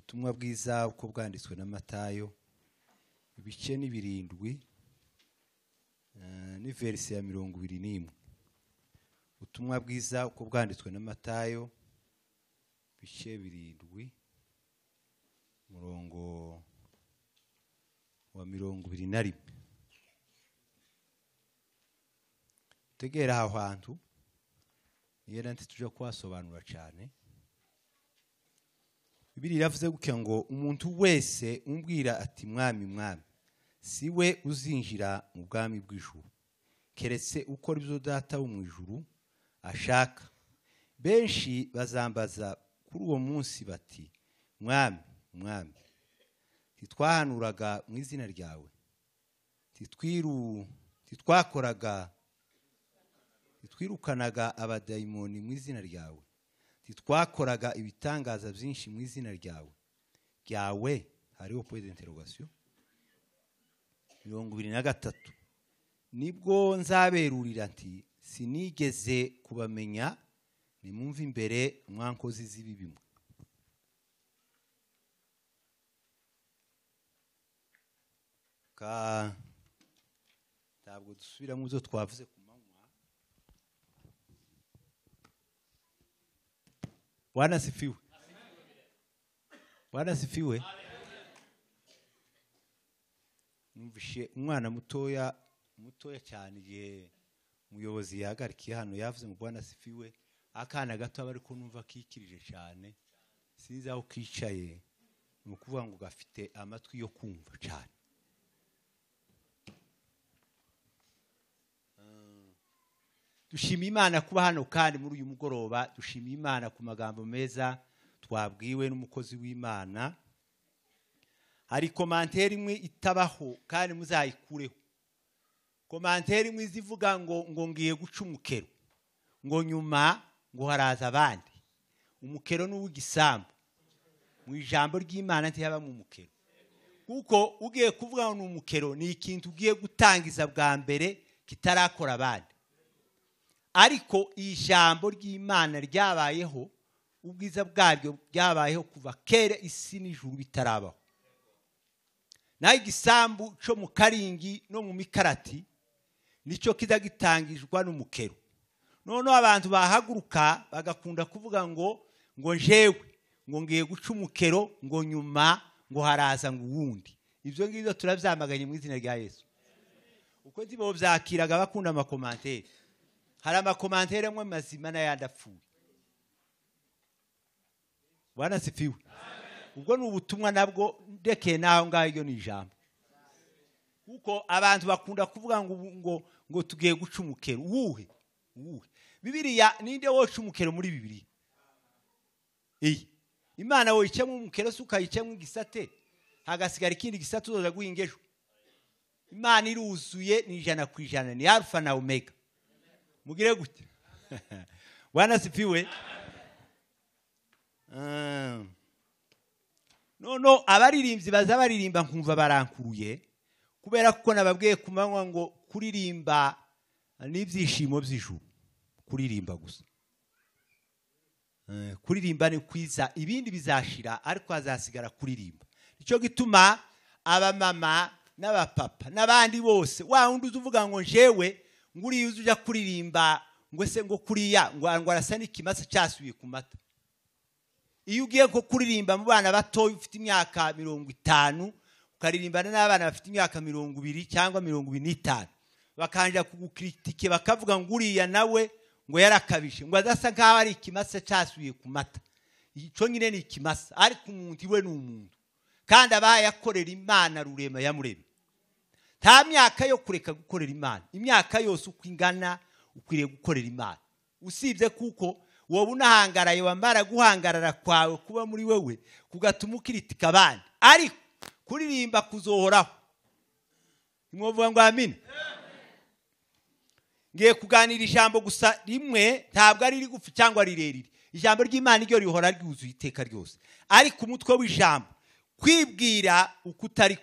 Ubutumwa bwiza uko bwanditswe na Matayo, ibice ni 7, ni verse ya 21. Ubutumwa bwiza uko bwanditswe na Matayo, ibice 7, murongo wa 21. Tegera aho hantu yera ntituja kwasobanura cyane. Bibiliya iravuze gutya ngo umuntu wese umbwira ati mwami mwami si we uzinjira mu bwami bw'ijuru, keretse ukora ibyo data wo mu ijuru ashaka. Benshi bazambaza kuri uwo munsi bati mwami mwami, ntitwahanuraga mu izina ryawe, ntitwakoraga, ntitwirukanaga abadayimoni mu izina ryawe, ntitwakoraga ibitangaza byinshi mu izina ryawe. Hariho point d'interrogation. 23. Nibwo nzaberurira nti sinigeze kubamenya, nimumve imbere mwankozi z'ibibi mwe. Ka ntabwo dusubira mu byo twavuze ku manywa. Bwana sifiwe. Bwana sifiwe. Numvishe umwana mutoya mutoya cyane igihe umuyobozi yahagarikiye hano yavuze ngo Bwana sifiwe, akana gato aba ariko numva kikirije cyane, sinzi aho kicaye, ni ukuvuga ngo gafite amatwi yo kumva cyane. Dushima Imana kuba hano kandi muri uyu mugoroba, dushima Imana ku magambo meza twabwiwe n'umukozi w'Imana. Hari commentaire imwe itabaho kandi muzayikureho. Commentaire imwe izivuga ngo ngiye guca umukero, ngo nyuma ngo haraza abandi. Umukero ni uw'igisambu. Mu ijambo ry'Imana ntiyaba mu mukero, kuko ugiye kuvuga ngo ni umukero ni ikintu ugiye gutangiza bwa mbere kitarakora abandi. Ariko ijambo ry'Imana ryabayeho, ubwiza bwaryo byabayeho kuva kera isi n'ijuru bitarabaho. Naho igisambu cyo mu karingi no mu mikarati nicyo kidagitangijwe n'umukero. Noneho abantu bahaguruka bagakunda kuvuga ngo njewe ngo ngiye guca umukero, ngo nyuma ngo haraza ngo uwundi. Ibyo ngibyo turabyamaganye mu izina rya Yesu. Uko ndibo byakiraga bakunda amakomantere. Hari amakomantere amwe mazima n'ayandi apfuye. Bwana sifiwe. Ubwo ni ubutumwa nabwo ndekeye naho ngaho, iyo ni ijambo. Kuko abantu bakunda kuvuga ngo tugiye guca umukero. Uwuhe? Uwuhe? Bibiliya ninde woca umukero muri Bibiliya? Iyi Imana woyicemo umukero se ukayicemo igisate hagasigara ikindi gisate uzoza guhinga ejo. Imana iruzuye ni 100%, ni Alpha na Omega. Mugire gute? Bwana sifiwe. No abaririmbyi baza baririmba nkumva barankuruye, kubera kuko nababwiye ku manywa ngo kuririmba n'ibyishimo by'ijuru, kuririmba gusa. Kuririmba ni kwiza, ibindi bizashira ariko hazasigara kuririmba. Nicyo gituma abamama n'abapapa n'abandi bose wa wundi uvuga ngo njewe nguriye uza kuririmba ngo se ngo kuriya ngo arasa n'ikimasa cyasubiye ku mata. Iyo ugiye ko kuririmba mu bana bato ufite imyaka 50 ukaririmbana n'abana bafite imyaka 20 cyangwa 25, bakanja kugukritike bakavuga ngo uriya nawe ngo yarakabije, ngo adasa nkaho ari ikimasa cyasubiye ku mata. Ico nyine ni ikimasa, ariko umuntu iwe ni umuntu, kandi abaye akorera Imana rurema yamuremye. Nta myaka yo kureka gukorera Imana, imyaka yose uko ingana ukwiriye gukorera Imana. Usibye kuko wowe unahangaraye wamara guhangarara kwawe kuba muri wewe kugatuma ukiritika abandi, ariko kuririmba kuzohoraho. Nimwovuga ngo amina. Ngiye kuganira ijambo gusa rimwe, ntabwo ari rigufi cyangwa rirerire. Ijambo ry'Imana iryo rihora ryuzuye iteka ryose, ariko umutwe w'ijambo kwibwira ukutari.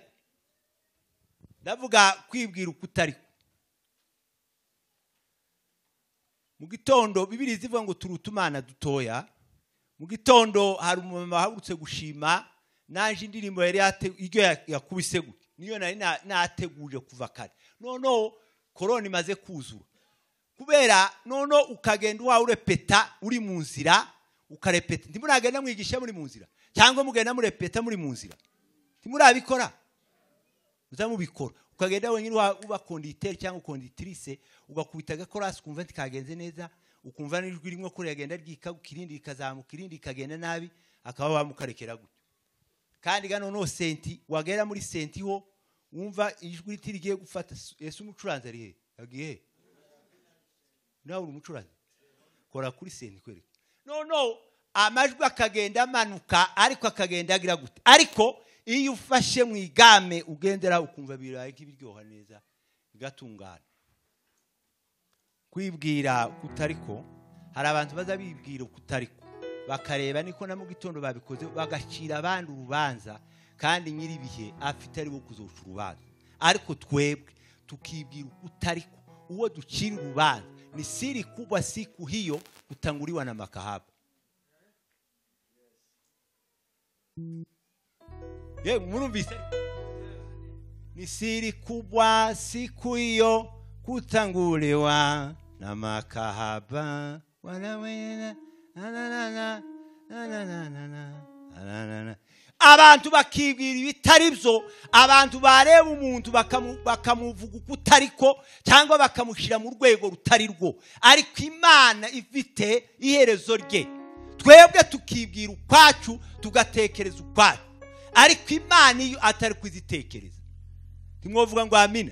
Ndavuga kwibwira ukutari. Mu gitondo Bibiliya ivuga ngo turuta umwana dutoya. Mu gitondo hari umumama wahagurutse gushima Naje indirimbo yari iryo yakubise gutya niyo nari nateguje kuva kare. Noneho korona imaze kuzura kubera noneho ukagenda wawe urepeta uri mu nzira, ukarepeta. Ntimuragenda mwigisha muri mu nzira cyangwa mugenda murepeta muri mu nzira? Ntimurabikora? Muzamubikora. Ukagenda wenyine uba conducteur cyangwa conductrice, ugakubita agakorasi ukumva ntikagenze neza, ukumva n'ijwi rimwe ko rigenda ryikaguka, irindi rikazamuka, irindi rikagenda nabi, akaba wamukarekera gutyo. Kandi ga noneho senti wagera muri senti ho wumva ijwi rigiye gufata. Ese umucuranzi ari he? Yagiye he? Nawe uri umucuranzi, kora kuri senti kwereka. Noneho amajwi akagenda amanuka, ariko akagenda agira gute. Ariko iyo ufashe mu igame ugendera ukumva biraye nk'ibiryoha neza bigatungana. Kwibwira kutariko, hari abantu baza bibwira kutariko, bakareba niko na mu gitondo babikoze, bagacira abandi urubanza, kandi nyiri bihe afite ari bo kuzoca urubanza. Ariko twebwe tukibwira kutariko, uwo ducira urubanza ni siri kubwa siku hiyo kutanguliwa na makahaba. Ye murumvise? Ni siri kubwa siku hiyo kutanguliwa na makahaba. Wala wena na na na na na na na na na. Abantu bakibwira ibitari byo, abantu bareba umuntu bakamuvuga kutariko cyangwa bakamushyira mu rwego rutari rwo. Ariko Imana ifite iherezo rye. Twebwe tukibwira ukwacu, tugatekereza ukwacu, ariko Imana iyo atari kuzitekereza. Ntimwovuga ngo amina?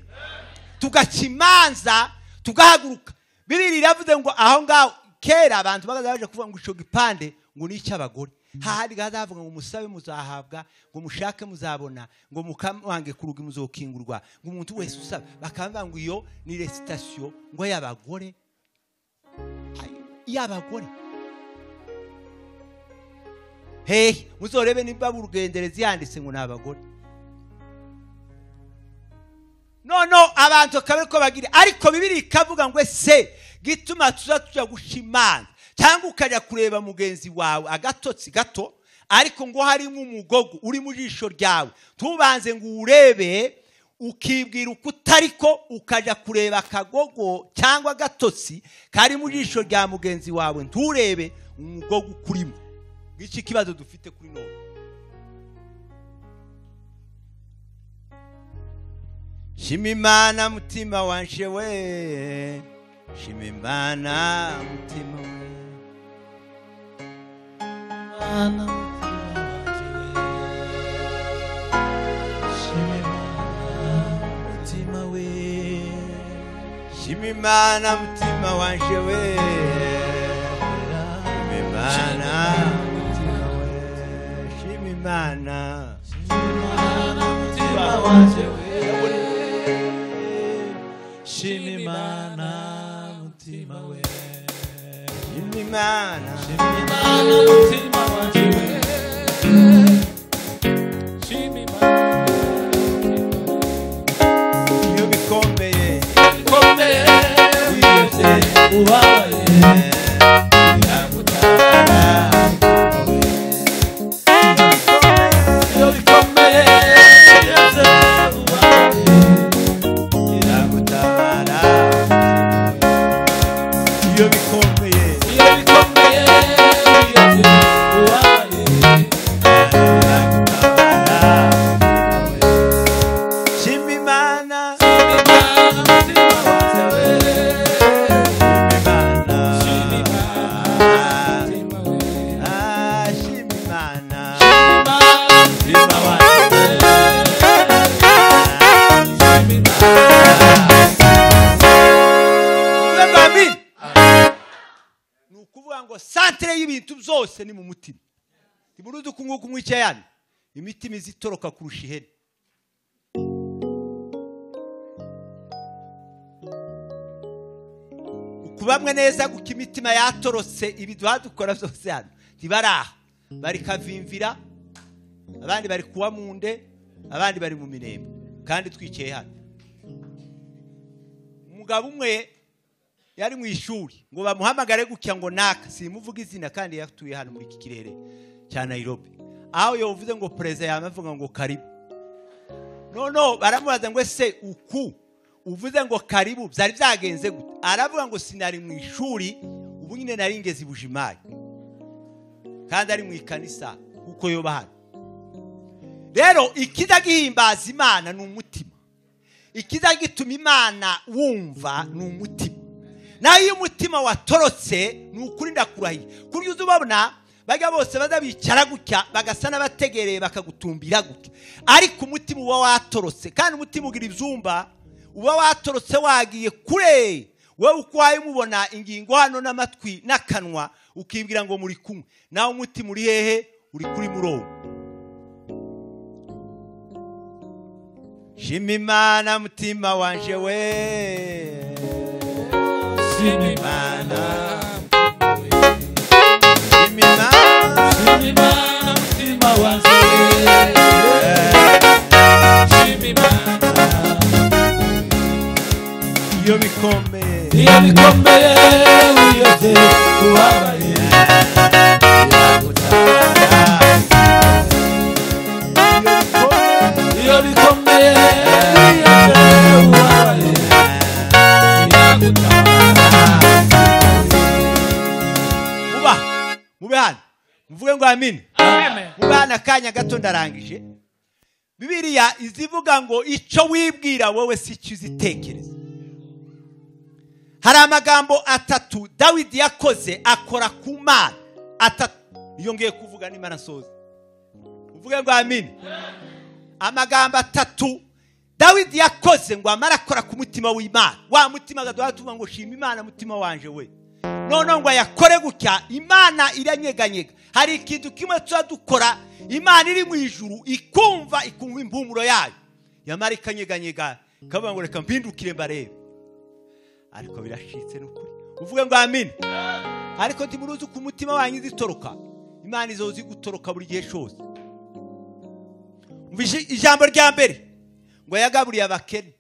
Tugaca imanza, tugahaguruka. Bibiri iravuze ngo aho ngaho kera abantu bagaza kuvuga ngo ico gipande ngo ni icy'abagore. Hahandi gazavuga ngo musabe muzahabwa, ngo mushake muzabona, ngo mukamange ku rugi muzokingurwa, ngo umuntu wese usaba. Bakavuga ngo iyo ni recitation ngo y'abagore. Y'abagore. Hey, muzorebe nimba urugenderezi yanditse ngo n'abagore. No abantu akabe ko bagira, ariko Bibiri ikavuga ngo ese gituma tuza tujya gushimana cyangwa ukajya kureba mugenzi wawe agatotsi gato, ariko ngo harimo umugogo uri mu jisho ryawe, tubanze ngo urebe, ukibwira ukutariko, ukajya kureba akagogo cyangwa agatotsi kari mu jisho rya mugenzi wawe, nturebe umugogo ukurimo. Ngiki kibazo dufite kuri none. Shima Imana mutima wanje we, shima Imana mutima we, Imana mutima wanje we, shima Imana mutima we, shima Imana mutima wanje we, shima Imana mutima we, shima Imana, shima Imana mutima wanje we, shima Imana mutima we, shima Imana, shima Imana mutima wanje we, shima Imana. Iyo bikomeye bikomeye wiyeze ubaye iragutabara. Iyo bikomeye wiyeze ubaye iragutabara. Iyo bikomeye, iyo bikomeye wiyeze ubaye iragutabara. Shima Imana, shima Imana mutima wanje we, shima shima Imana, Imana mutima we, ah, shima Imana, shima Imana mutima wanje we, shima Imana. Ni ukuvuga ngo santere y'ibintu byose ni mu mutima. Ntimuruzi uku nguku mwicaye hano, imitima izitoroka kurusha ihene. Ukubamwe neza guko imitima yatorotse, ibi dukora byose hano ntibaraha, bari kavimvira, abandi bari kuwa munde, abandi bari mu mirembe, kandi twicaye hano. Umugabo umwe yari mu ishuri ngo bamuhamagare gutya ngo naka, simuvuga izina kandi yatuye hano muri iki kirere cya Nairobi. Aho yovuze ngo perezida yamavuga ngo karibu. No baramubaza ngo ese uku uvuze ngo karibu byari byagenze gute? Aravuga ngo sinari mu ishuri, ubu nyine nari ngeze Bujimayi, kandi ari mu ikanisa kuko yoba hano. Rero ikiza gihimbaza Imana ni umutima, ikiza gituma Imana wumva ni umutima. Nayo iyo umutima watorotse ni ukuri ndakurahiye, kurya uzubabona bajya bose bazabicara gutya bagasa n'abategereye bakagutumbira gutya, ariko umutima uba watorotse. Kandi umutima ugira ibyumba, uba watorotse wagiye kure. Wowe uko waye umubona ingingo hano n'amatwi n'akanwa ukibwira ngo muri kumwe, nawe umutima uri hehe? Uri kuri murongo. Shima Imana mutima wanje we, shima Imana, shima Imana, shima Imana mutima wanje we, shima Imana. Iyo bikomeye, iyo bikomeye wiyobye ubabaye, iyo bikomeye wiyobye ubabaye, muba mube hano muvuge ngo amina. Mube hano akanya gato ndarangije. Bibiliya izivuga ngo icyo wibwira wowe si cyo uzitekereza. Hari amagambo atatu Dawidi yakoze akora ku Mana atatu, iyo ngiye kuvuga n'Imana nsoza. Uvuge ngo amina. Amagambo atatu Dawidi yakoze ngo amara akora ku mutima w'Imana. Wa mutima gaduha tuvuga ngo shima Imana mutima wanje we. None ngo ayakore gutya, Imana iranyeganyega. Hari ikintu kimwe tuba dukora, Imana iri mu ijuru ikumva impumuro yayo, yamara ikanyeganyega ikavuga ngo reka mpindukire mbarebe. Ariko birashitse n'ukuri. Uvuge ngo amina. Ariko ntimuruzi ku mutima wanyu izitoroka. Imana izozi gutoroka buri gihe cyose. Umva ijambo rya mbere ngo yagaburiye abakene.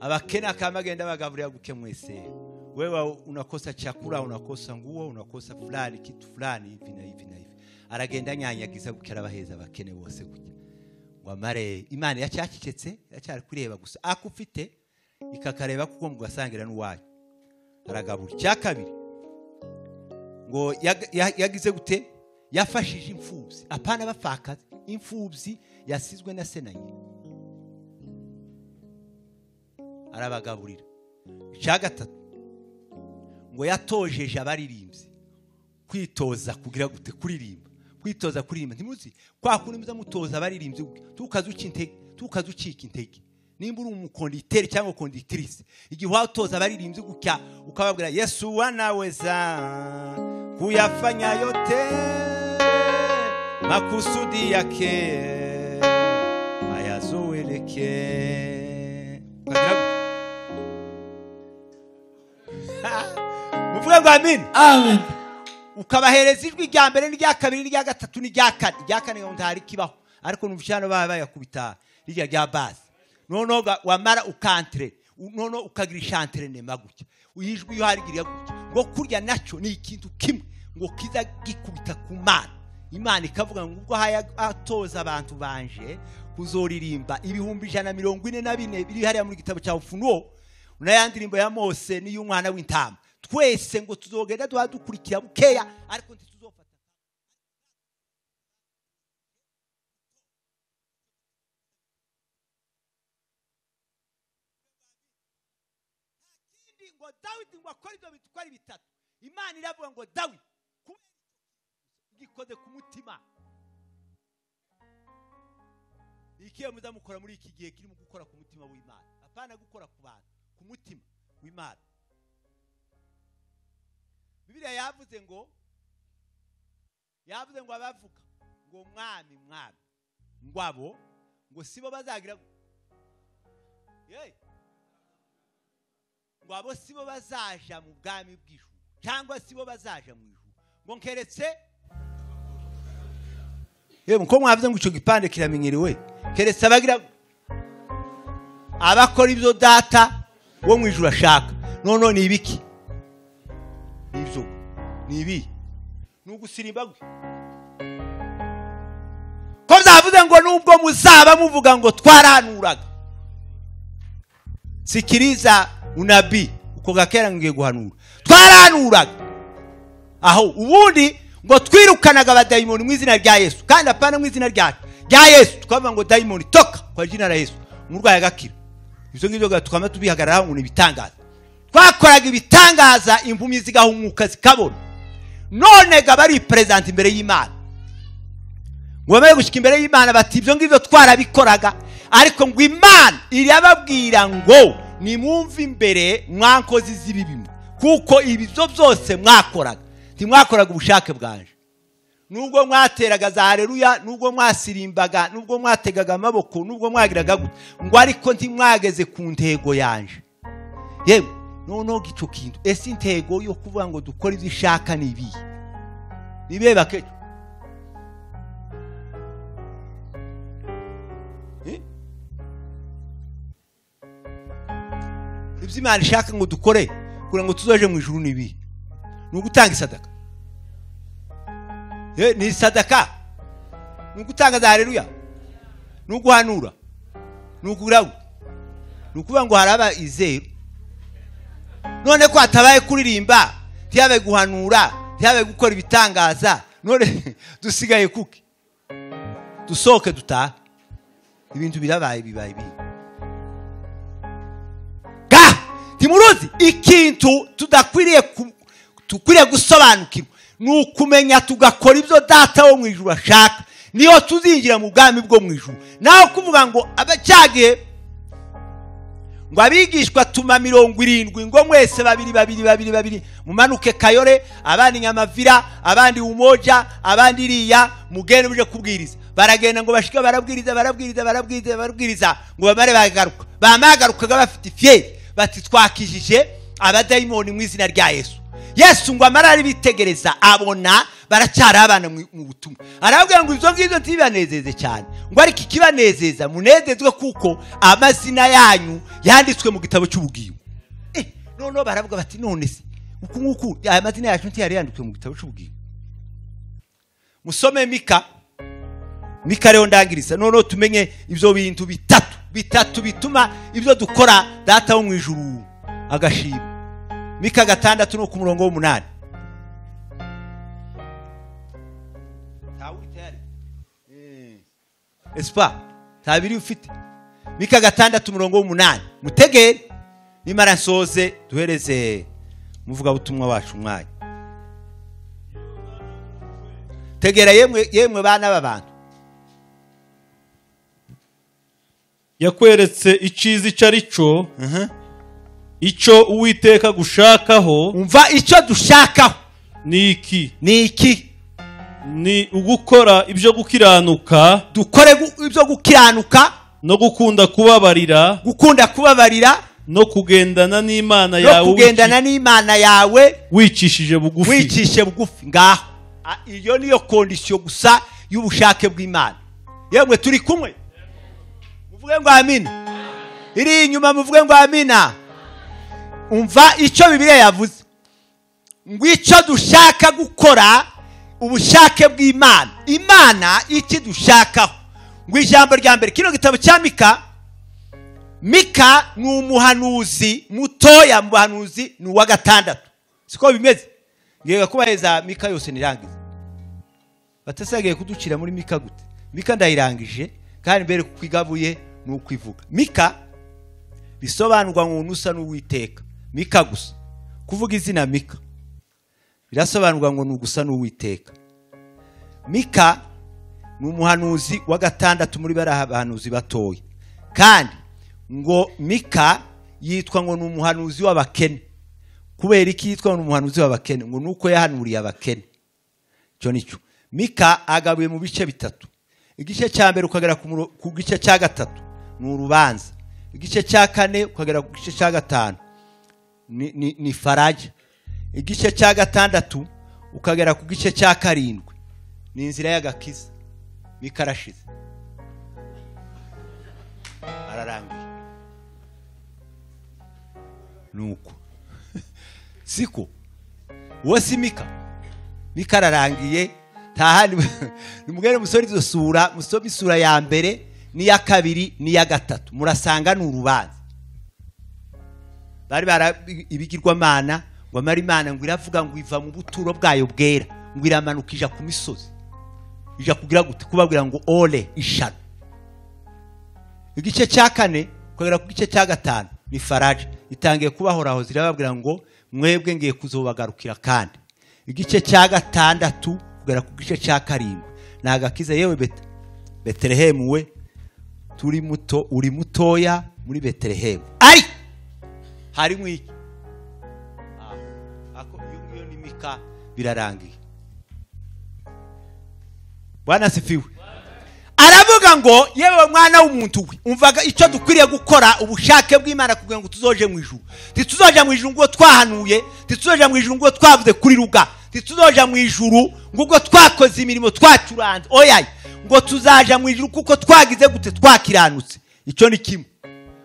Abakene akamagenda bagaburira guke mwese. Wewe unakosa chakula, unakosa nguo, unakosa fulani, kitu fulani hivi na hivi na hivi. Aragenda nyanyagiza gukera abaheza abakene bose gutya. Ngo amare Imana yacyacecetse, yacyari kureba gusa akufite ikakareba kuko mugasangira n'uwayo. Aragabura. Icya kabiri ngo yagize gute? Yafashije imfubyi, apana bapfakazi, imfubyi yasizwe na se na nyina, arabagaburira. Icya gatatu ngo yatojeje abaririmbyi kwitoza kugira gute? Kuririmba, kwitoza kuririmba. Ntimuzi kwa kundi muza mutoza abaririmbyi tukaza ucika intege. Nimba uri umukonditeri cyangwa konditrice, igihe watoza abaririmbyi gutya ukababwira Yesu anaweza kuyafanya yote makusudi yake ayazoeleke. Muvuge ngo amen. Amen. Ukabahereza ijwi rya mbere n'irya kabiri n'irya gatatu n'irya kane. Irya kane ngo ntari kibaho, ariko numva baba bayakubita rirya rya base. Noneho wamara ukantre, noneho ukagira ishantre gutya, uyijwi iyo harigiriya gutya. Ngo kurya nacyo ni ikintu kimwe ngo kiza gikubita ku Mana. Imana ikavuga ngo ubwo atoza abantu banje kuzoririmba 144,000 biri hariya muri gitabo cya Ufunuo n'ayandirimbo ya Mose n'iy'umwana w'intama, twese ngo tuzogenda dukurikira bukeya, ariko ntituzofata. Ngo Dawidi ngo akore ibyo bintu uko ari bitatu, Imana iravuga ngo Dawidi gikoze ku mutima. Ikiye muzamukora muri iki gihe kirimo gukora ku mutima w'Imana, apana gukora ku bantu, ku mutima w'Imana. Bibiliya yavuze ngo abavuga ngo mwami mwami ngo abo ngo sibo bazagira ngo abo sibo bazaja mu bwami bw'ijuru, cyangwa sibo bazaja mu ijuru, ngo nkeretse yebo ko mwavuze ngo ico gipande kiramenyerewe, keretse abagira abakora ibyo data wo mu ijuru ashaka. None ni ibiki? Ibyo ni ibi, ni ugusirimba gwe. Yesu avuze ngo nubwo muzaba muvuga ngo twarahanuraga. Sikiliza unabii uko gakera ngiye guhanura. Twarahanuraga. Aho ubundi ngo twirukanaga abadayimoni mu izina rya Yesu, kandi apana mu izina ryacu rya Yesu, tukavuga ngo dayimoni toka kwa jina la Yesu, umurwayi agakira. Ibyo ngibyo tukaba tubihagararaho ngo ni ibitangaza. Twakoraga ibitangaza, impumyi zigahumuka zikabona. None ga bari present imbere y'Imana, ngo bamaze gushika imbere y'Imana bati ibyo ngibyo twarabikoraga, ariko ngo Imana irababwira ngo nimwumve imbere mwankozi z'ibibi, kuko ibyo byose mwakoraga ntimwakoraga ubushake bwanje. Nubwo mwateraga za haleluya, nubwo mwasirimbaga, nubwo mwategaga amaboko, nubwo mwagiraga gute, ngo ariko ntimwageze ku ntego yanje. Yewe noneho gico kintu, ese intego yo kuvuga ngo dukore ibyo ishaka ni ibihe? Nibe bakejo ibyo Imana ishaka ngo dukore kugira ngo tuzoje mu ijuru ni ibihe? Ni ugutanga isadaka. Ni sadaka, ni ugutanga za haleluya, ni uguhanura, ni ukugura, ni ukuvuga ngo haraba izeru. None ko hatabaye kuririmba, ntiyabe guhanura, ntiyabe gukora ibitangaza, none dusigaye kuki? Dusohoke dutaha, ibintu birabaye bibaye bibi. Ga timuruzi ikintu tudakwiriye tukwiriye gusobanukirwa ni ukumenya tugakora ibyo data wo mu ijuru ashaka, niyo tuzinjira mu bwami bwo mu ijuru. Naho kuvuga ngo abacyagiye ngo abigishwa tuma 70 ngo mwese babiri babiri babiri babiri mumanuke Kayore, abandi Nyamavira, abandi Umoja, abandi iriya, mugende muje kubwiriza. Baragenda ngo bashike barabwiriza barabwiriza barabwiriza barabwiriza, ngo bamare bagaruka. Bamagarukaga bafite ifyeri bati twakijije abadayimoni mu izina rya Yesu. Yesu ngo amara ari bitegereza abona baracyari abana mu butumwa. Arababwira ngo ibyo ngibyo ntibibanezeze cyane, ngo ariko ikibanezeza munezezwe kuko amazina yanyu yanditswe mu gitabo cy'ubugingo. Noneho baravuga bati none se uku nguku aya mazina yacu ntiyari yanditswe mu gitabo cy'ubugingo? Musome Mika, Mika rero ndangiriza, noneho tumenye ibyo bintu bitatu bituma ibyo dukora data wo mu ijuru agashima. Mika 6 no ku murongo w'8. Espa tabiri ufite. Mika 6 umurongo w'8. Mutegere nimara nsoze duhereze muvuga butumwa wacu umwanya. Tegera yemwe yemwe bana b'abantu. Yakweretse iciza icyo ari cyo, icyo Uwiteka gushakaho. Umva icyo dushakaho ni iki? Ni iki? Ni ugukora ibyo gukiranuka, dukore ibyo gukiranuka, no gukunda kubabarira, gukunda kubabarira, no kugendana n'Imana yawe, no kugendana n'Imana yawe wicishije bugufi, wicishije bugufi. Ngaho iyo niyo condition gusa y'ubushake bw'Imana. Yemwe turi kumwe, muvuge ngo amina. Iri inyuma muvuge ngo amina. Umva icyo Bibiliya yavuze, ngo icyo dushaka gukora ubushake bw'Imana, Imana iki dushakaho. Ngo ijambo rya mbere kino gitabo cya Mika, Mika ni umuhanuzi mutoya mu bahanuzi, ni uwa 6, siko bimeze? Ngiye kubaheza Mika yose nirangize. Batasagiye kuducira muri Mika gute? Mika ndayirangije kandi mbere kwigabuye n'ukwivuga. Mika bisobanurwa ngo nusa n'Uwiteka. Mika gusa kuvuga izina Mika birasobanurwa ngo nugusa n'Uwiteka. Mika ni umuhanuzi wa 6 muri barahanuzi batoya, kandi ngo Mika yitwa ngo ni umuhanuzi w'abakene. Kubera iki yitwa ngo umuhanuzi w'abakene? Ngo nuko yahanuriye abakene. Cyo nicyo. Mika agabuye mu bice bitatu. Igice cya mbere ukagera ku gice cya 3 ni urubanza. Igice cya 4 ukagera ku gice cya 5 ni faraja. Igice cya 6 ukagera ku gice cya 7 ni inzira y'agakiza. Mika arashize, ararangiye. Nuko siko uwo si Mika. Mika ararangiye, Tahandi nimugere musore izo sura, musome isura ya mbere n'iya kabiri n'iya gatatu, murasanga ni urubanza. Bari bara ibigirwamana ngo amara Imana ngo iravuga ngo iva mu buturo bwayo bwera, ngo iramanuka ija ku misozi, ija kugira gute? Kubabwira ngo ole ishano. Igice cya kane kugera ku gice cya gatanu ni faraje itangiye kubahoraho, zirababwira ngo mwebwe ngiye kuzobagarukira. Kandi igice cya gatandatu kugera ku gice cya karindwi ni agakiza. Yewe Betelehemu we, turi muto, uri mutoya muri Betelehemu, ariko harimo iki? Ako iyo ngiyo ni Mika, birarangiye. Bwana asifiwe. Aravuga ngo yewe mwana w'umuntu we, umvaga icyo dukwiriye gukora, ubushake bw'Imana kugira ngo tuzoje mu ijuru. Ntituzoja mu ijuru ngo twahanuye, ntituzoja mu ijuru ngo twavuze kuri ruga, ntituzoja mu ijuru ngo twakoze imirimo twacuranze. Oya, ngo tuzaja mu ijuru kuko twagize gute? Twakiranutse. Icyo ni kimwe,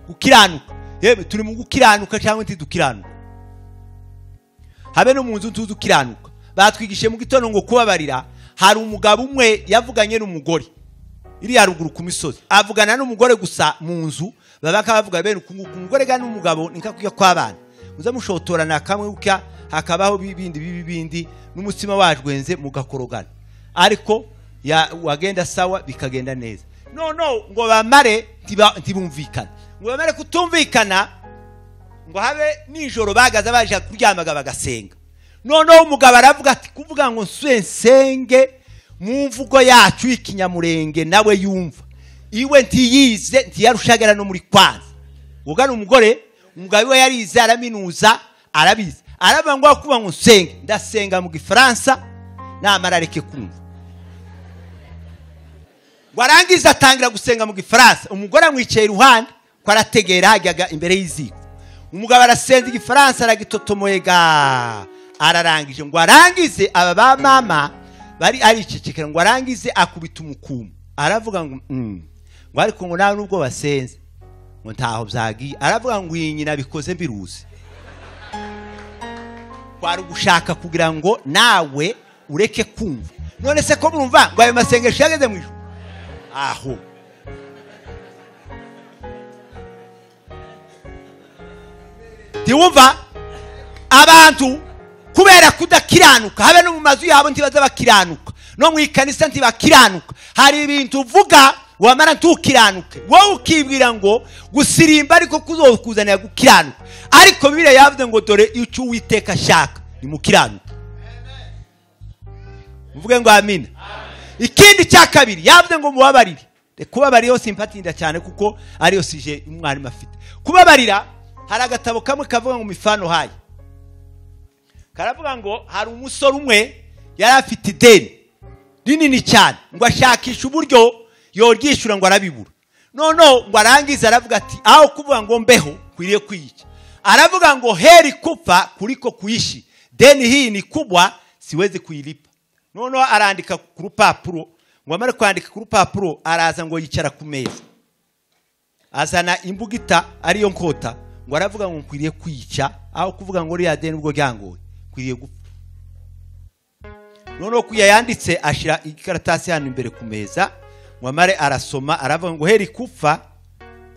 gukiranuka. Yewe turi mu gukiranuka cyangwa ntidukiranuka? Habe no mu nzu tuzi ukiranuka. Batwigishe mu gitondo ngo kubabarira. Hari umugabo umwe yavuganye n'umugore iri haruguru ku misozi, avugana n'umugore gusa mu nzu, babaka bavuga bene ukunguka umugore ga n'umugabo nika kujya kw'abana, muza mushotorana kamwe gutya, hakabaho bibindi bibi bindi n'umutsima wajwenze mugakorogana, ariko ya wagenda sawa bikagenda neza. No ngo bamare ntibumvikana, ngo bamare kutumvikana, ngo habe nijoro bagaza baje kuryamaga bagasenga. Noneho umugabo aravuga ati kuvuga ngo nsenge mu mvugo yacu y'ikinyamurenge nawe yumva, iwe ntiyize ntiyarushagara no muri kwanza. Ugana umugore, umugabo we yarize araminuza arabizi, aravuga ngo kuba ngo nsenge ndasenga mu Gifaransa namara areke kumva. Ngo arangiza atangira gusenga mu Gifaransa, umugore amwicaye iruhande ko arategera hajyaga imbere y'iziko. Umugabo arasenza Igifaransa aragitotomoye ga ararangije. Ngo arangize aba ba mama bari aricecekera, ngo arangize akubita umukumu, aravuga ngo ngo ariko ngo nawe nubwo basenze ngo ntaho byagiye. Aravuga ngo iyi nyina bikoze mbiruzi, kwari gushaka kugira ngo nawe ureke kumva. None se ko murumva ngo ayo masengesho yageze mu ijuru? Aho tiwumva abantu kubera kudakiranuka, habe no mu mazu yabo ntibaza bakiranuka, no mu ikanisa ntibakiranuka. Hari ibintu uvuga wamara ntukiranuke, wowe ukibwira ngo gusirimba ariko kuzokuzanira gukiranuka, ariko Bibiliya yavuze ngo dore icyo Uwiteka ashaka ni mukiranuka. Muvuge ngo amina. Ikindi cya kabiri yavuze ngo mubabarire. Kubabarira yo simpatinda cyane kuko ariyo sije umwarimu afite. Kubabarira, hari agatabo kamwe kavuga ngo mifano hayi, karavuga ngo hari umusore umwe yari afite ideni rinini cyane, ngo ashakisha uburyo yoryishyura ngo arabibura. Noneho ngo arangize aravuga ati aho kuvuga ngo mbeho kwiriye kwiyica. Aravuga ngo heri kupfa kuliko kuishi, deni hii ni kubwa siwezi kuilipa. Noneho arandika ku rupapuro, ngo amare kwandika ku rupapuro araza ngo yicara ku meza, azana imbugita ariyo nkota, ngo aravuga ngo nkwiriye kwiyica, aho kuvuga ngo riya deni ubwo ryangoye kwiriye gupfa. Noneho kuya yanditse ashira ikaratasi hano imbere ku meza, ngo amare arasoma aravuga ngo heri kufa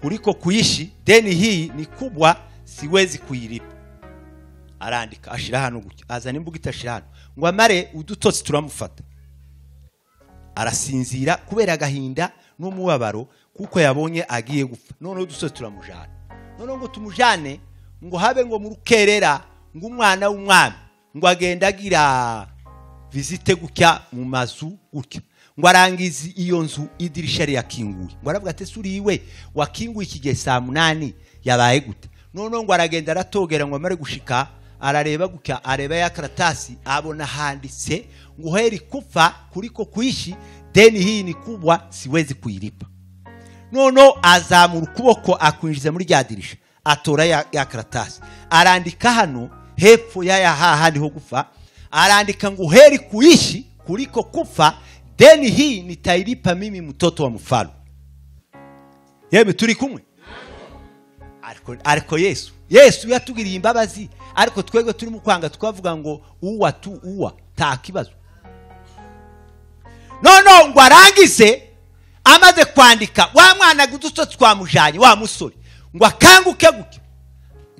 kuliko kuishi, deni hii ni kubwa siwezi kuilipa. Arandika ashira hano gutya, azana imbugita ashira hano, ngo amare udutotsi turamufata, arasinzira kubera agahinda n'umubabaro kuko yabonye agiye gupfa. Noneho udutotsi turamujana, noneho ngo tumujane ngo habe ngo murukerera ngo umwana w'umwami ngo agenda agira visite gutya mu mazu gutya, ngo arangize iyo nzu idirisha riyakinguye, ngo aravuga ati suriwe wakinguye iki gihe saa 8 yabaye gute? Noneho ngo aragenda aratogera, ngo amare gushika arareba gutya, areba ya karatasi abona handitse ngo heri kufa kuliko kuishi, deni hii ni kubwa siwezi kuilipa. Noneho azamura ukuboko akwinjiza muri rya dirisha, atora ya karatasi arandika hano hepfo ya hahandi ho gufa, arandika ngo heri kuishi kuliko kufa, deni hii nitailipa mimi mtoto wa mfalme. Yemwe turi kumwe? Ariko Yesu yatugiriye imbabazi, ariko twebwe turi mu kwanga tukavuga ngo uwa tu uwa nta kibazo. Noneho ngo arangize amaze kwandika wa mwana udutotsi twamujanye wa musore ngo akanguke gutya,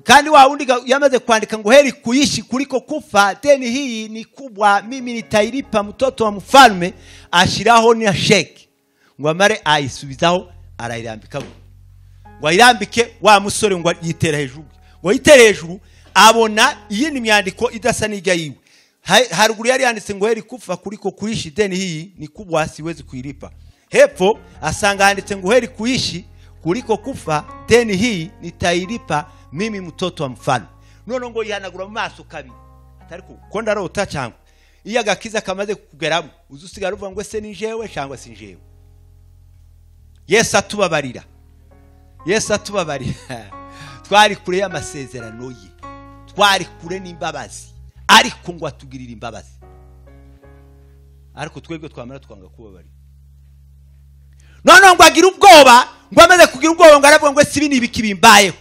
kandi wa wundi yamaze kwandika ngo heri kuishi kuliko kufa, deni hii ni kubwa, mimi nitailipa, mtoto wa mfalme. Ashiraho ni sheke ngo amare ayisubizaho, arayirambika ngo ayirambike. Wa musore ngo yitera hejuru, ngo yitere hejuru abona iyi ni myandiko idasa n'ijya yiwe. Haruguru yari yanditse ngo heri kufa kuliko kuishi, deni hii ni kubwa, siwezi kuilipa. Hepfo asanga handitse ngo heri kuishi kuliko kufa, deni hii nitailipa, mimi mtoto wa mfalme. None ngo yihanagura mu maso kabiri, atari ko ndarota cyangwa iyo agakiza kamaze kukugeramo uzusigara uvuga ngo ese ni jewe cyangwa si jewe. Yesu atubabarira, Yesu atubabarira. Twari kure y'amasezerano ye, twari kure n'imbabazi, ariko ngo atugirire imbabazi. Ariko twebwe twamara twanga kubabarira. None ngo agira ubwoba, ngo amaze kugira ubwoba ngo aravuga ngo sibi nibiki bimbayeho.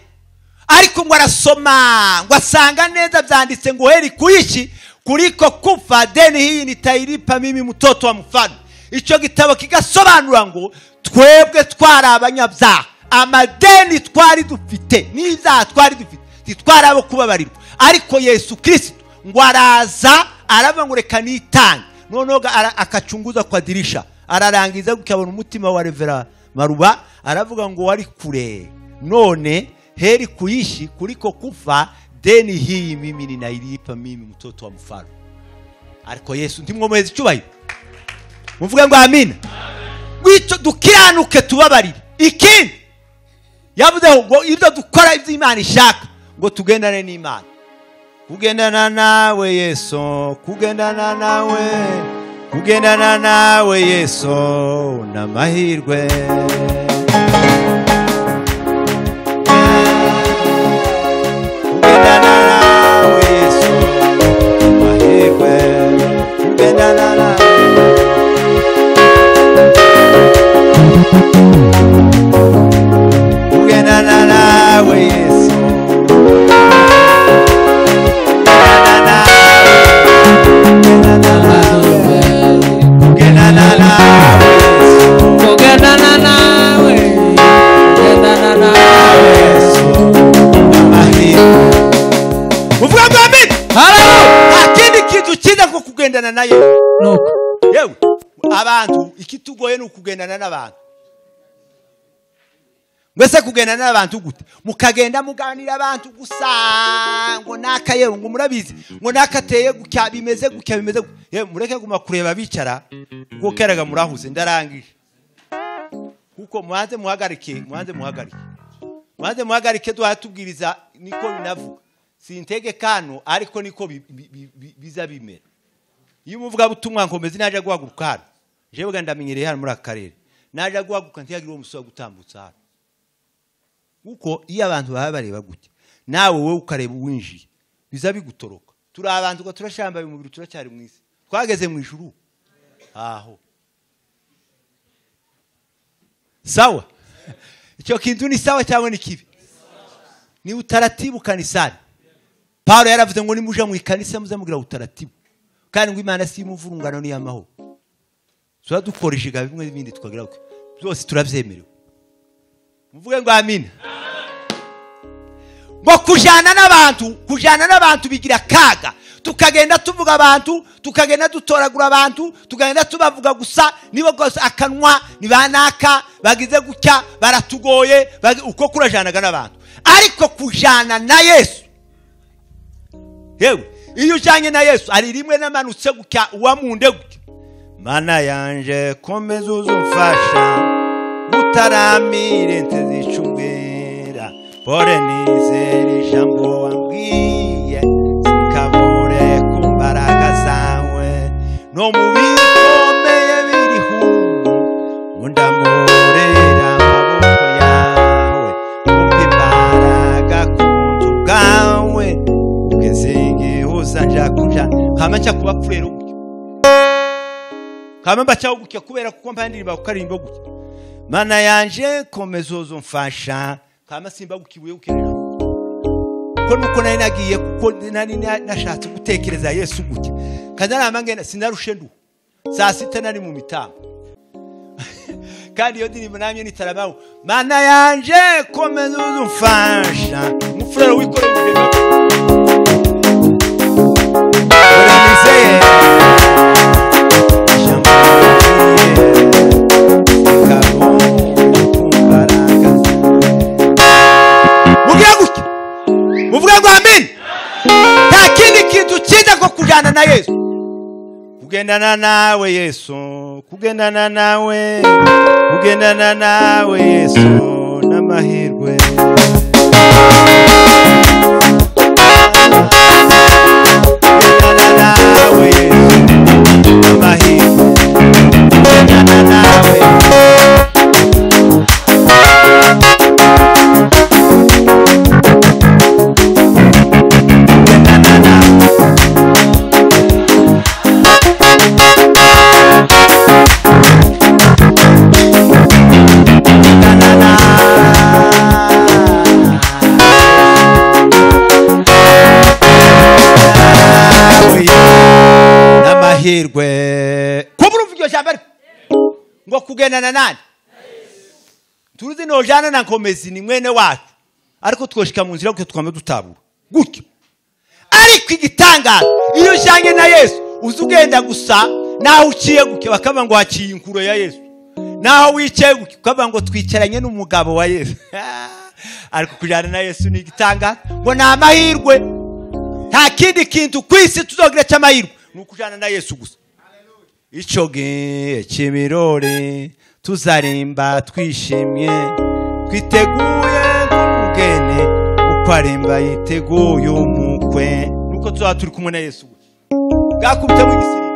Ariko ngo arasoma ngo asanga neza byanditse ngo heri kuishi kuliko kufa, deni hii nitailipa, mimi mtoto wa mfalme. Icyo gitabo kigasobanura ngo twebwe twari abanyabyaha, amadeni twari dufite n'ibyaha twari dufite ntitwari abo kubabarirwa, ariko Yesu Kristo ngo araza aravuga ngo reka nitange. Noneho akacunguza kwa dirisha, ararangiza gukabona umutima wa Revera Maruba, aravuga ngo wari kure, none heri kuishi kuliko kufa, deni hii mimi ninailipa, mimi mtoto wa mfalme. Ariko Yesu ntimwomweze icyubahiro, muvuge ngo amina. Gwicyo dukiranuke tubabarire. Ikindi yavuze ngo ibyo dukora ibyo Imana ishaka ngo tugendane n'Imana. Kugendana nawe Yesu, kugendana nawe, kugendana nawe Yesu n'amahirwe. Kugendana nawe Yesu n'amahirwe, kugendana nawe, kugendana nawe Yesu, kugendana nawe Yesu, kugendana nawe, kugendana nawe Yesu n'amahirwe. Uvuga ngo amen. Haleluya. Nta kindi kintu cyiza ko kugendana na Yesu. Nuko Yewe abantu ikitugoye ni ukugendana n'abantu. Mbese kugendana n'abantu gute? Mukagenda muganira abantu gusa ngo naka yewe ngo murabizi ngo nakateye gutya bimeze gutya bimeze gutya. Yewe mureke guma kureba bicara kuko keraga murahuze ndarangije. Kuko muhanze muhagarike, muhanze muhagarike, muhanze muhagarike duhatubwiriza niko binavuga. Sintege kano ariko niko biza bimera. Iyo umuvuga butumwa nkomezi naje guhaguruka hano, jewe ndamenyereye hano muri aka karere, naje guhaguruka ntiyagira uwo musore gutambutsa hano. Kuko iyo abantu baba bareba gutya nawe wowe ukareba uwinjiye biza bigutoroka. Turi abantu ko turashambaye umubiri, turacyari mu isi, twageze mu ijuru aho. Sawa, icyo kintu ni sawa cyangwa ni kibi? Ni utaratibu kanisani. Paulo yaravuze ngo nimuja mu ikanisa muze mugira utaratibu, kandi ngo Imana si imuvurungano ni amahoro. Tuba dukoresha bimwe n'ibindi tukagira byose turabyemerewe. Muvuge ngo amina. Ngo kujana n'abantu, kujana n'abantu bigira kaga. Tukagenda tuvuga abantu, tukagenda dutoragura abantu, tukagenda tubavuga gusa nibo gusa akanwa nibanaka bagize gutya baratugoye, uko kurajanaga n'abantu. Ariko kujana na Yesu, yewe iyo ujanye na Yesu ari rimwe namanutse gutya uwamunde gutya, Mana yanje komeza uzumfasha utaramire ntezicumbera pore nizere ijambo wambwiye sikabure ku mbaraga zawe no mu bikomeye biriho undamurera amaboko yawe umpa imbaraga ku buntu bwawe ugeze igihuza nja kuja hama nca kubapfurera gutya, hama mbacaho gutya kubera kuko mpa ndirimba kukarimba gutya. Mana yanje komeza uzumfasha kama simba gukibuye ukereje ko nuko nari nagiye kuko nari nashatse gutekereza Yesu gutya kandi naramangena sinarushe ndu Saa 6 nari mu mitambo. Kandi iyo ndirimbo namye nitaramaho Mana yanje komeza uzumfasha. Umufurero wikoreye umugeni. Uranizeye ijambo kumbaraga. Mugira gutya muvuge ngo amen. Nta kindi kintu cyiza ko kujana na Yesu. Kugendana nawe Yesu, kugendana nawe, kugendana nawe Yesu n'amahirwe. Kugendana nawe Yesu n'amahirwe. Kugendana nawe. Kugendana nawe. N'amahirwe. Kuba urumva iryo jambo ariko ngo kugendana nani? Turuzi nojana na Nkomezi ni mwene wacu, ariko twoshika mu nzira gutyo twame dutabura gutyo. Ariko igitangaza iyo ujanye na Yesu uza ugenda gusa, naho uciye gutyo bakavuga ngo waciye inkuro ya Yesu, naho wicaye gutyo ukavuga ngo twicaranye n'umugabo wa Yesu. Ariko kujana na Yesu ni igitangaza, ngo ni amahirwe. Nta kindi kintu ku isi tuzogira cy'amahirwe ni ukujana na Yesu gusa. Ico gihe cy'ibirori tuzarimba twishimye, twiteguye nk'umugeni uko arimba yiteguye umukwe. Nuko tuzaba turi kumwe na Yesu gusa. Bwakubita mu gisirimba.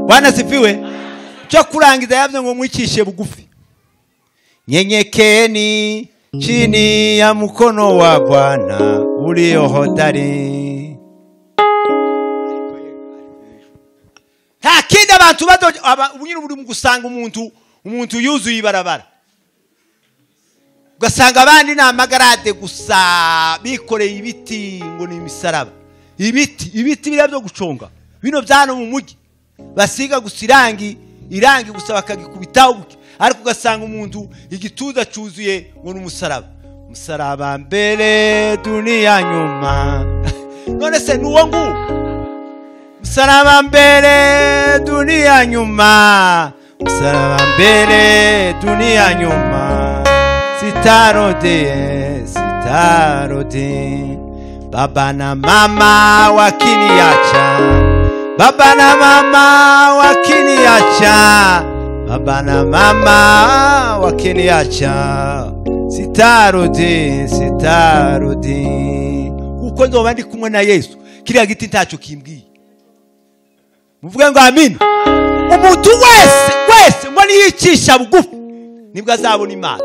Bwana sifiwe. Cyo kurangiza yavye ngo mwikishe bugufi. Nyenyekeni chini ya mkono wa Bwana ulio hodari. Nta kindi abantu nyine uri mu gusanga umuntu yuzuye ibarabara, ugasanga abandi ni amagarade gusa bikoreye ibiti ngo ni imisaraba. Ibiti biriya byo guconga bino byano mu mujyi basiga gusa irangi gusa bakagikubitaho, ariko ugasanga umuntu igituza cyuzuye ngo ni umusaraba. Umusaraba mbere dunia nyuma. None se nuwo nguwo? Umusaraba mbere dunia nyuma, umusaraba mbere dunia nyuma. Sitarode, sitarode, baba na mama wakiniacha, baba na mama wakiniacha, baba na mama wakiniacha. Sitarode, sitarode. Uko nzoba ndi kumwe na Yesu, kiriya giti ntacyo kimbwiye. Muvuge ngo amin. Umuntu wese wese ngo niyicisha bugufi nibwo azabona Imana.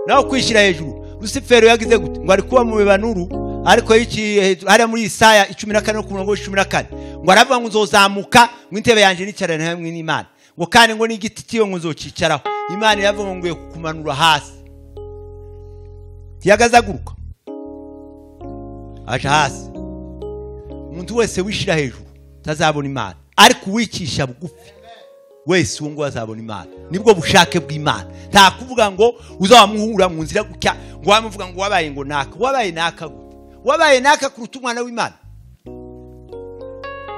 Naho kwishyira hejuru, Rusifero yagize gute? Ngo ari kuba mu bibanuru, ariko yiciye hejuru hariya muri Isaya 14 ku murongo 14, ngo aravuga ngo nzozamuka ngo intebe yanjye nicarane hamwe n'Imana, ngo kandi ngo n'igiti cyiwe ngo nzocicaraho. Imana iravuga ngo ngiye kukumanura hasi. Ntiyagazaguruka aje hasi. Umuntu wese wishira hejuru tazabona Imana, ariko uwicisha bugufi wese uwo ngo azabona Imana. Nibwo bushake bw'Imana. Nta kuvuga ngo uzamuhura mu nzira gutya ngo wamuvuga ngo wabaye ngo naka, wabaye naka gute? Wabaye naka kuruta umwana w'Imana?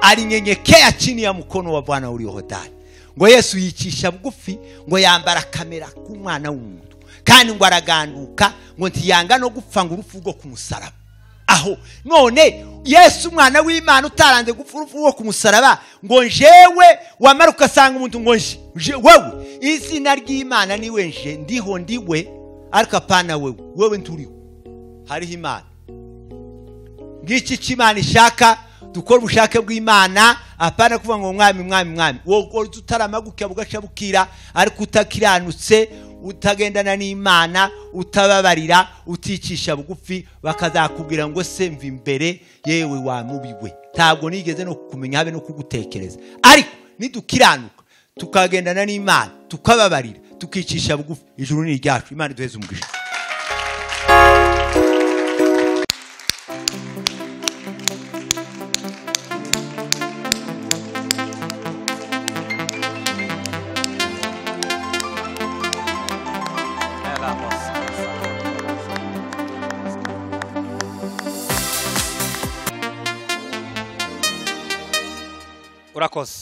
Alinyenyekea chini ya mkono wa Bwana ulio hodari. Ngo Yesu yicisha bugufi, ngo yambara kamera k'umwana w'umuntu, kandi ngo araganduka, ngo ntiyanga no gupfa ngo urupfu rwo ku musaraba. Aho none Yesu umwana w'Imana utaranze gupfa urupfu rwo ku musaraba, ngo njewe wamara ugasanga umuntu ngo nje wewe, izina ry'Imana niwe nje ndiho ndiwe, ariko apana wewe, wewe nturiho, hariho Imana. Ngiki cy'Imana ishaka dukora ubushake bw'Imana, apana kuvuga ngo mwami mwami mwami. Wowe utaramaguka bugaca bukira, ariko utakiranutse, utagendana n'Imana, utababarira, uticisha bugufi, bakazakubwira ngo se mva imbere yewe wamubiwe, ntabwo nigeze no kumenya habe no kugutekereza. Ariko nidukiranuka tukagendana n'Imana, tukababarira, tukicisha bugufi, ijuru ni iryacu. Imana iduheze umugisha. Urakoze.